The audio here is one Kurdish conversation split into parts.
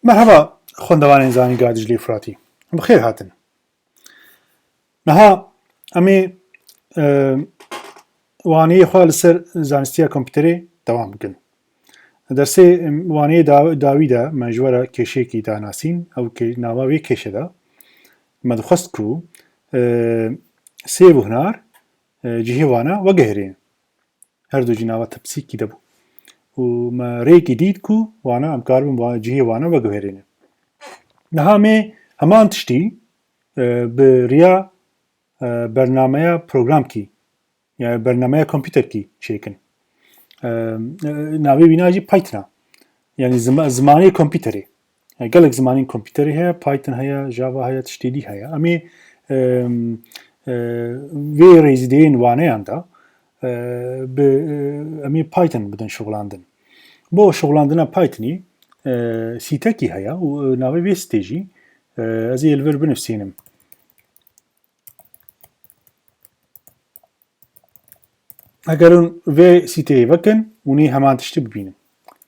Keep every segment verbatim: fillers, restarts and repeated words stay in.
Merhaba, xwendevanên Zanîngeha Diclê Firatî. Bi xêr hatin. Niha em ê, e, waneyê xwe li ser zanistiya kompîterê dewam bikin. Dersê, em, waneyê da-, dawî de me ji we re kêşeyekî danasîn. Ew kê-, nava vê kêşe de me dixwest ku, e, sêv û hinar, e, cihê wana veguherînin. Her du jî nava tepsîkî de bû. Û me rêkî dît ku wana em karibin wa-, cihê wana veguherînin. Niha em ê heman tiştî, e, bi riya, e, bernameya programkî, yani bernameya kompîterkî çêkin. E, e, navê wîna jî Python e. Yani zima-, zimanê kompîterê. Yani gelek zimanên kompîterê heye, Python heye, Java heye, tiştê dî heye. Em ê, em, e, vê rêzîdeyên waneyan de, e, bi, e, em ê Python bidin şixulandin. Bo şixulandina Pythonî, e, sîtekî heye û, e, navê vê sitê jî, e, ez ê li vir binivîsînim. Eger hûn vê sîteyê vekin, hûn ê heman tiştî bibînin.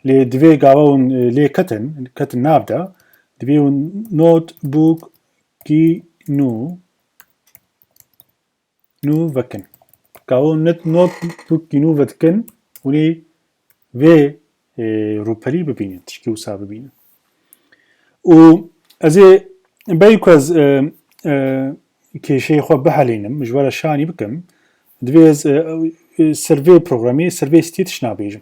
Lê divê gava hûn, e, lê ketin, ketin nav de, divê hûn notebook kî nû, nû vekin. Gava hûn net-, notebook kî nû vedikin, hûn ê vê, e, rûperî bibînin, tişkî wisa bibînin. Û ez ê berî ku ez, e, e, kêşeyê xwe bihelînim, ji we re şanî bikim, divê ez, e, e, ser vê programê, ser vê sitê tişna bêjim.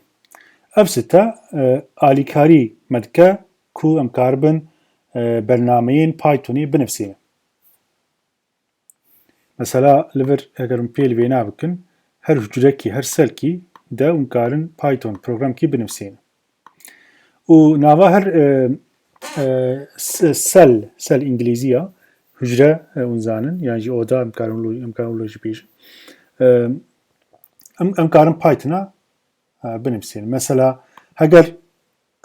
Ev site, e, alîkarî me dike ku em karibin, e, bernameyên Pythonê binivîsînin. Mesela li vir eger hûn pêl vêna bikin, her hucrekî, her selkî de hûn karin Python programkî binivîsînin. Û nava her, e, e, s-, sel, sel îngilîzî ya, hucre, e, hûn zanin, yan jî oda em karin lo-, em karin lo jî bêjin. E, em, em karin Pythona, e, binivîsînin. Mesela heger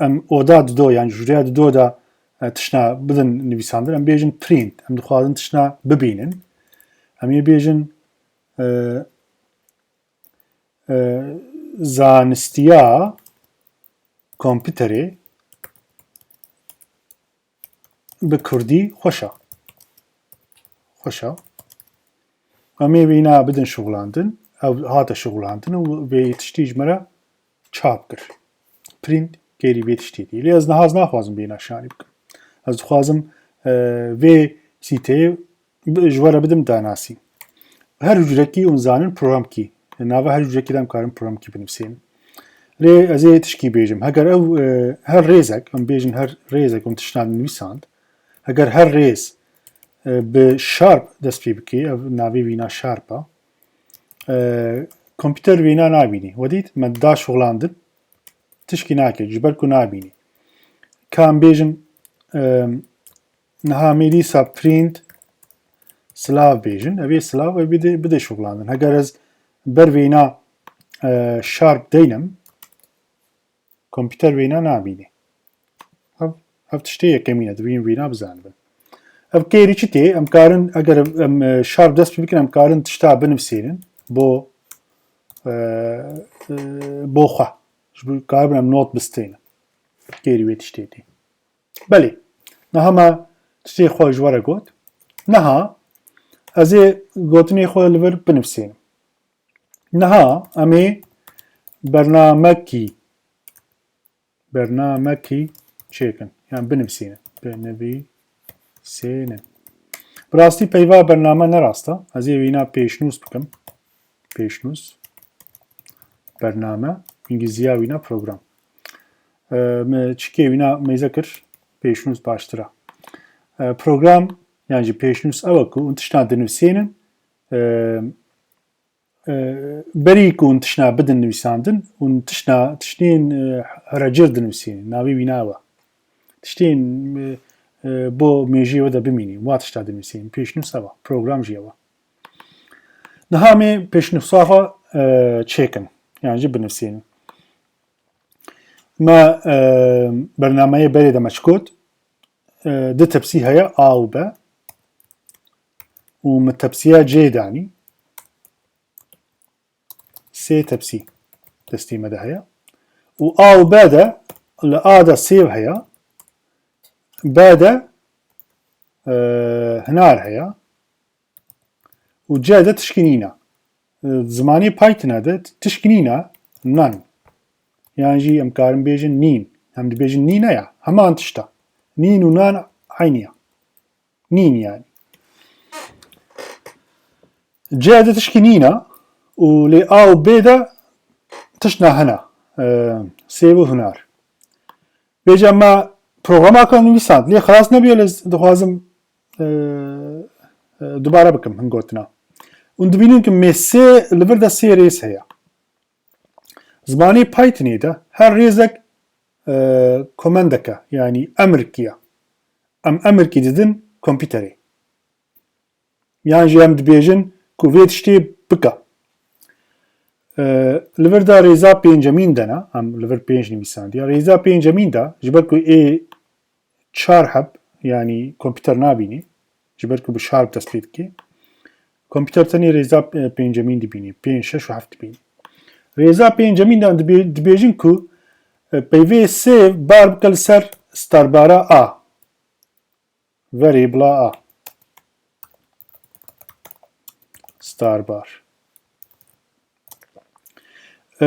em oda dido yan jûreya dido de, e, tişna bidin nivîsandin, em bêjin print, em dixwazin tişna bibînin. Em ê bêjin, e, e, zanistiya kompîterê bi kurdî xweş e. Xweş e. Em ê vîna bidin şixulandin. Ew hate şixulandin û vê tiştî ji me re çap kir. Print kêrî vê tiştê dî. Lê ez niha ez naxwazim vêna şanî bikim. Ez dixwazim, e, vê sîteyê bi-, ji we re bidim danasî. Her hucrekî hûn zanin programkî. Nava her hucrekî de em karin programkî binivîsînin. Lê ez ê tişkî bêjim. Heger ew, e, her rêzek, em bêjin her rêzek hûn tişna nivîsand. Heger her rêz, e, bi Sharp dest pê bike, ev navê wîna Sharp e. E, kompîter wêna nabînî. We dît, me da şixulandin, tişkî nake, ji ber ku nabînî. Ka em bêjin, e, niha em ê dîsa print silav bêjin, ev ê silav, ev bide, bide şixulandin. Heger ez ber wêna, e, Sharp deynim, kompîter wêna nabînî. Ev, ev tiştê yekemîn e, divê wîna bizanibin. Ev kêrî çi tê? Em karin, eger em, e, Sharp dest pê bikin, em karin tişta binivîsînin bo, e, e, bo xwe. Ji bo karibin em not bistênin. Kêrî wê tiştê tê. Belê. Niha me tiştê xwe ji we re got. Niha ez ê gotinê xwe li vir binivîsînim. Niha em ê bernamekî, bernamekî çêkin, yan binivîsînin. Binivîsînin. Bi rastî peyva bername ne rast e. Ez ê wîna pêşnûs bikim. Pêşnûs. Bername. Îngilîziya wîna program. E, me çikê wîna mêze kir, pêşnûs baştir e. E, program, yan jî pêşnûs ew e ku hûn tişta dinivîsînin, e, e, berî ku hûn tişna bidin nivîsandin, hûn tişna, tiştên, e, herecir dinivîsînin. Navê wîna ew e. Tiştên, e, e, bo mêjiyê we de bimînî. Wa tişta dinivîsînin. Pêşnûs ew e. Program jî ew e. Niha em ê pêşnûsa xwe, e, çêkin. Yan jî binivîsînin. Me, e, bernameyê berê de me çi got? E, du tepsî heye, A û B. Û min tepsiya C danî. Sê tepsî destê me de heye. Û A û B de, li A de sêv heye. B de e, hinar heye û C de tişkî nîne. E, zimanê Python'e de tişkî nîne, none. Yan jî em karin bêjin nîn. Em dibêjin nîne ya. Heman tişta. Nîn û nan eynî ya. Nîn yani. C de tişkî nîne û lê A û B de tişt nahene. E, sêv û hinar. Bêje me programaka nivîsand, lê xilas nebiye, lê dixwazim, e, e, dubare bikim hin gotina. Hûn dibînin ku me sê, li vir de sê rêz heye. Zimanê Pythonê de her rêzek, e, komendeke, yanî emirkî ye. Em emirkî didin kompîterê. Yan jî em dibêjin ku vê tiştê bike. E, li vir de rêza pêncemîn de ne, em li vir pênc nivîsandiye. Rêza pêncemîn de, ji ber ku ê çar heb, yanî kompîter nabînî, ji ber ku bi şarp dest pê dike. Kompîter tenê rêza, e, pêncemîn dibînî, pênc, şeş û heft dibînî. Rêza pêncemîn de em dibê-, dibêjin ku, e, peyvê sêv bar bike li ser starbara A. Verê bila A. Starbar. E,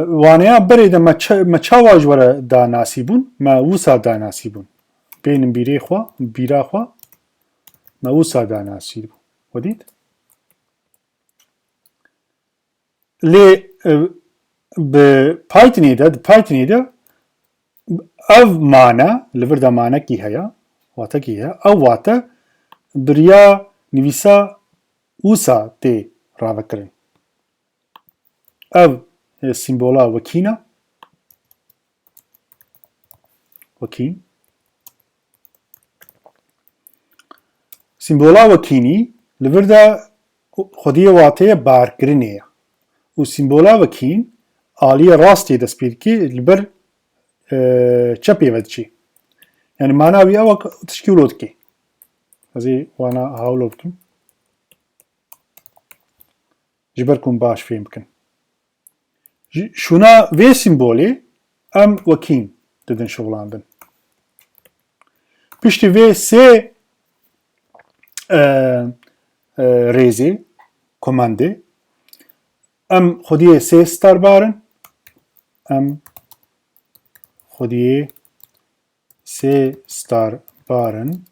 waneya berê de me çe-, me çawa ji we re danasî bûn? Me wisa danasî bûn. Bênin bîrê xwe, bîra xwe. Me wisa danasî bûn. We dît? Lê, e, bi Pythonê de, di Pythonê de ev mane, li vir de manekî heye, watekî heye, ev wate bi riya nivîsa wisa tê ravekirin. Ev, e, sîmbola wekîn e. Wekîn. Sîmbola wekînî li vir de xwediyê wateyê barkirinê ye. Û sîmbola wekîn aliyê rastê dest pê dike, li ber, e, çepê ve diçe. Yani mana wî ew e ku tişkî wilo dike. Ez ê wana hawlo bikim. Ji ber ku hûn baş fêm bikin. Ji, şûna vê sîmbolê em wekîn didin şixulandin. Piştî vê sê, e, e, rêzê, komandê, em xwediyê sê starbar in, em xwediyê sê starbar in.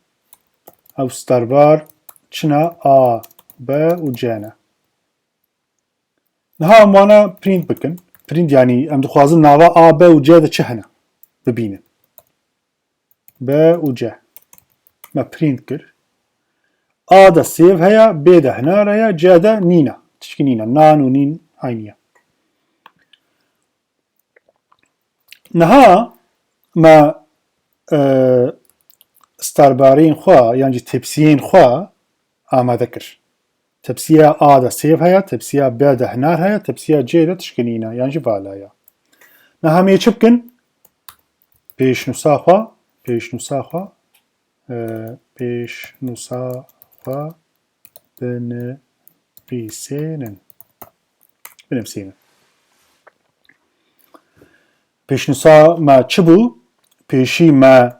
Ew starbar çi ne? A, B û C ne. Niha em wana print bikin. Print, yanî em dixwazin nava A, B û C de çi hene bibînin. B û C. Me print kir. A de sêv heye, B de hinar heye, C de nîn e. Tişkî nîn e. Nan û nîn eynî ye. Niha me, e, starbarên xwe yan jî tepsiyên xwe amade kir. Tepsiya A de sêv heye, tepsiya B de hinar heye, tepsiya C de tişkî nîn e yan jî vala ye. Niha em ê çi bikin? Pêşnûsa xwe, pêşnûsa xwe, e, pêşnûsa xwe binivîsînin. Binivîsînin. Pêşnûsa me çi bû? Pêşî me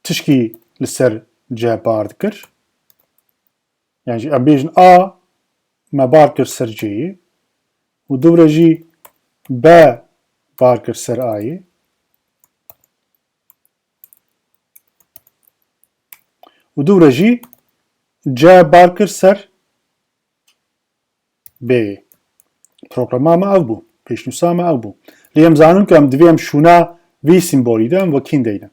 tişkî li ser C bar dikir. Yan jî em bêjin A me bar kir ser C'yê û dûvre jî B bar kir ser A'yê û dûvre jî C bar kir ser B'yê. Programa me ev bû. Pêşnûsa me ev bû. Lê em zanin ku em divê em şûna vî sîmbolî de em wekîn deynin.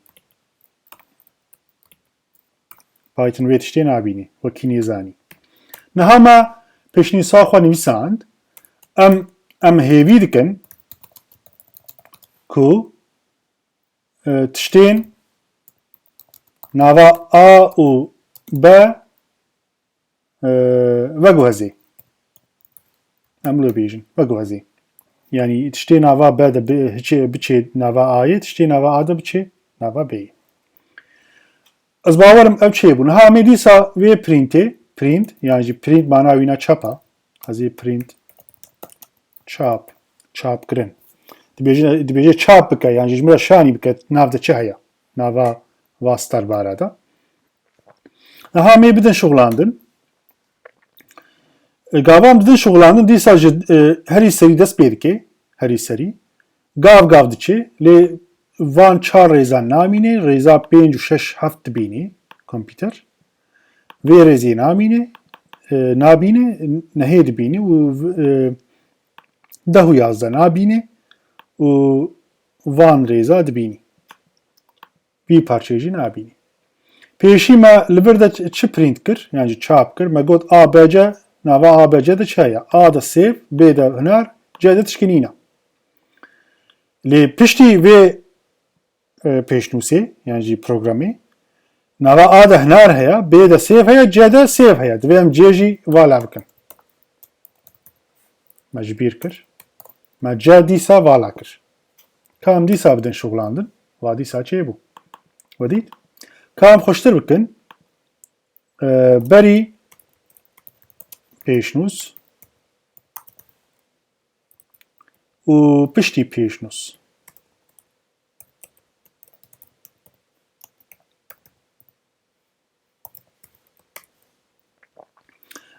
Python vê tiştê nabînî. Wekî nêzanî. Niha me pêşnûsa xwe nivîsand. Em, em hêvî dikin ku, e, tiştên nava A û B, e, veguhezê. Em wilo bêjin, veguhezê. Yanî tiştê nava B de bi-, hiçê, biçê nava A'yê, tiştê nava A de biçê nava B'yê. Ez bawerim ev çêbû. Niha em ê dîsa vê printê, print, yan jî print mana wîna çap e. Ez ê print çap, çap kirin. Dibêje, dibêje çap bike, yan jî ji min re şanî bike, nav de çi heye? nava va sterbara de. Niha em ê bidin şixulandin. E, gavan bidin şixulandin, dîsa ji, e, herî serî dest pê dike, herî serî. Gav gav diçe, lê van çar rêzan namîne, rêza pênc û şeş heft dibîne kompîter. Vê rêzê namîne, e, nabîne, nehê dibîne û, e, deh û yazdeh nabîne û van rêza dibîne. Vî parçeyê jî nabînî. Pêşî me li vir de çi, çi print kir, yan jî çap kir? Me got A B C, nava A B C de çi heye? A de sêv, B de hunar, C de tişkî nîne. Lê piştî vê, e, pêşnûsê, yan jî programê, nava A de hunar heye, B de sêv heye, C de sêv heye. Divê em cê jî vala bikin. Me ji bîr kir. Me C dîsa vala kir. Ka em dîsa bidin şixulandin. Va dîsa çêbû. We dît? Ka em xweştir bikin. E, berî pêşnûs û piştî pêşnûs.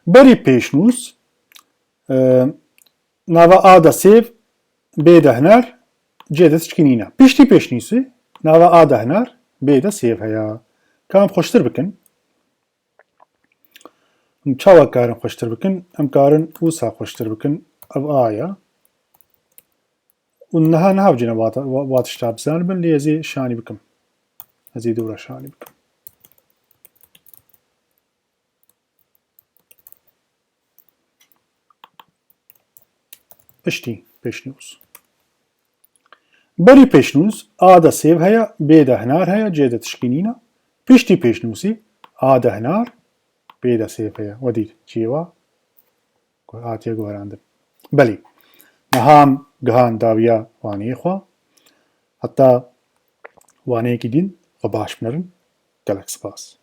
Berî pêşnûs, e, nava A de sêv, B de hunar, C de tişkî nîne. Piştî pêşnûsê, nava A de hunar, B de sêv heye. Ka em xweştir bikin. Em çawa karin xweştir bikin? Em karin wisa xweştir bikin. Ev A ye. Û niha niha bicîne va, va, va tişta bizanibin, lê ez ê şanî bikim. Ez ê dewra şanî bikim. Piştî pêşnûs. Berî pêşnûs A de sêv heye, B de hunar heye, C de tişkî nîne. Piştî pêşnûsî A de hunar, B de sêv heye. We dît çi ye wa? Hatiye guherandin. Belê. Niha em gihan dawiya waneyê xwe. Heta waneyekî din xwe baş binerin. Gelek spas.